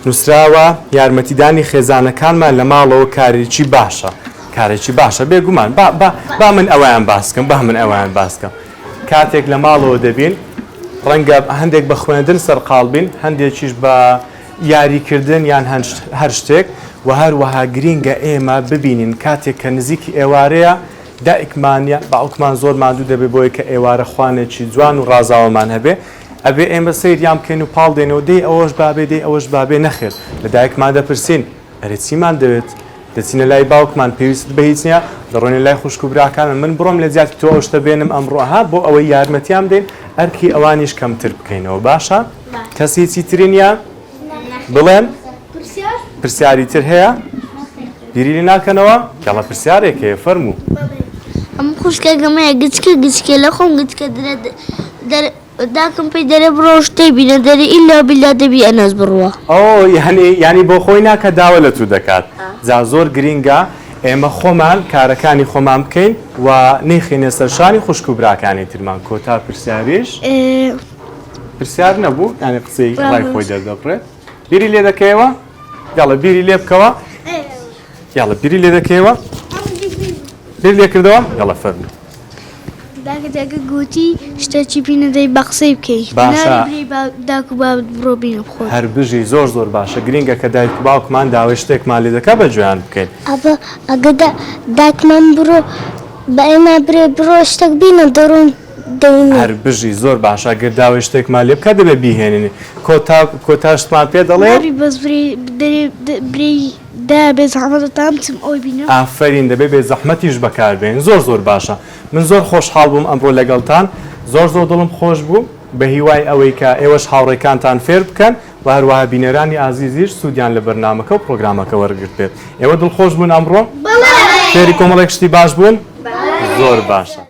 نووسراوە یارمەتیدانی خێزانەکانمان لە ماڵەوە کارێکی باشە کارێکی باشە بێگومان با با با من ئەویان باسکەم با من ئەویان باسکەم کاتێک لە ماڵەوە دەبین ڕەنگە هەندێک بە خوێندن سەرقاڵ بین هەندێکیش بە یاریکردن یان هەر شتێک و هەروەها گرینگە ئێمە ببینین کاتێک کە نزیکی ئێوارەیە دایکمان یان باوکمان زۆر ماندوو دەبێ بۆیە کە ئێوارە خوانێکی جوان و ڕازاوەمان هەبێ ئەبێ ئێمە سەیریان بکەین و پاڵ دێنەوە دەی ئەوەش بابێ دەی ئەوەش بابێ نەخێر لە دایکمان دەپرسین ئەرێ چیمان دەوێت دەچینە لای باوکمان پێویستت بە هیچ نییە دەڕۆینە لای خوشک و براکانمان من بڕۆم لە جیاتی تۆ ئەو شتە بێنم ئەمڕۆ ها بۆ ئەوەی یارمەتیان بدەین ئەرکی ئەوانیش کەمتر بکەینەوە باشە کەس هیچی تری نییە بڵێن پرسیاری تر هەیە بیری لێ ناکەنەوە یاڵا پرسیارێک هەیە فەرموو. ئەم خوشکە گەمەیە گچکە گچکە لە خۆم گچکە درە دەر داکم پێی دەرێ بڕۆ شتێ بینە دەرێ ئیلا بیلا دەبی ئەنەس بڕوا. ئۆ یانی یانی بۆ خۆی ناکە داوە لە تو دەکات جا زۆر گرینگە ئێمە خۆمان کارەکانی خۆمان بکەین و نەیخەینە سەر شانی خوشک و براکانی ترمان کۆتا پرسیاریش پرسیار نەبوو یانی قسەی ڕای خۆی دەردەبڕێت بیری لێ دەکەیەوە یاڵە بیری لێ بکەوە یاڵە بیری لێ دەکەیەوە بیر لێ کردەوە یاڵە فەرموو داکە داکە گوتی شتەکی بینە دەی بە قسەی بکەی باشە. نابێ برێی با داک و بابت بڕۆ بینە بخۆت هەر بژی زۆر زۆر باشە گرینگە کە دایک و باوکمان داوای شتێکمان لێ دەکا بە گوێیان بکەین. ئەبە ئەگە دا داکمان بڕۆ بە ئێمە برێ بڕۆ شتەک بینە دەڕۆین دەینێ. هەر بژی زۆر باشە گەر داوای شتێکمان لێ بکا دەبێ بیهێنین کۆتا کۆتا شتمان پێ دەڵێ. نابی بەس برێی دەرێ برێی دایە بێ زەحمەتە تا بچم ئەوی بینم. ئافەرین دەبێ بێ زەحمەتیش بەکار بێنین زۆر زۆر باشە من زۆر خۆشحاڵ بووم ئەمڕۆ لەگەڵتان زۆر زۆر دڵم خۆش بوو بە هیوای ئەوەی کە ئێوەش هاوڕێکانتان فێر بکەن و هەروەها بینەرانی ئازیزیش سوودیان لە بەرنامەکە و پڕۆگرامەکە وەرگرت بێت ئێوە دڵخۆش بوون ئەمڕۆ؟ بەڵێ. فێری کۆمەڵێک شتی باش بوون؟ زۆر باشە.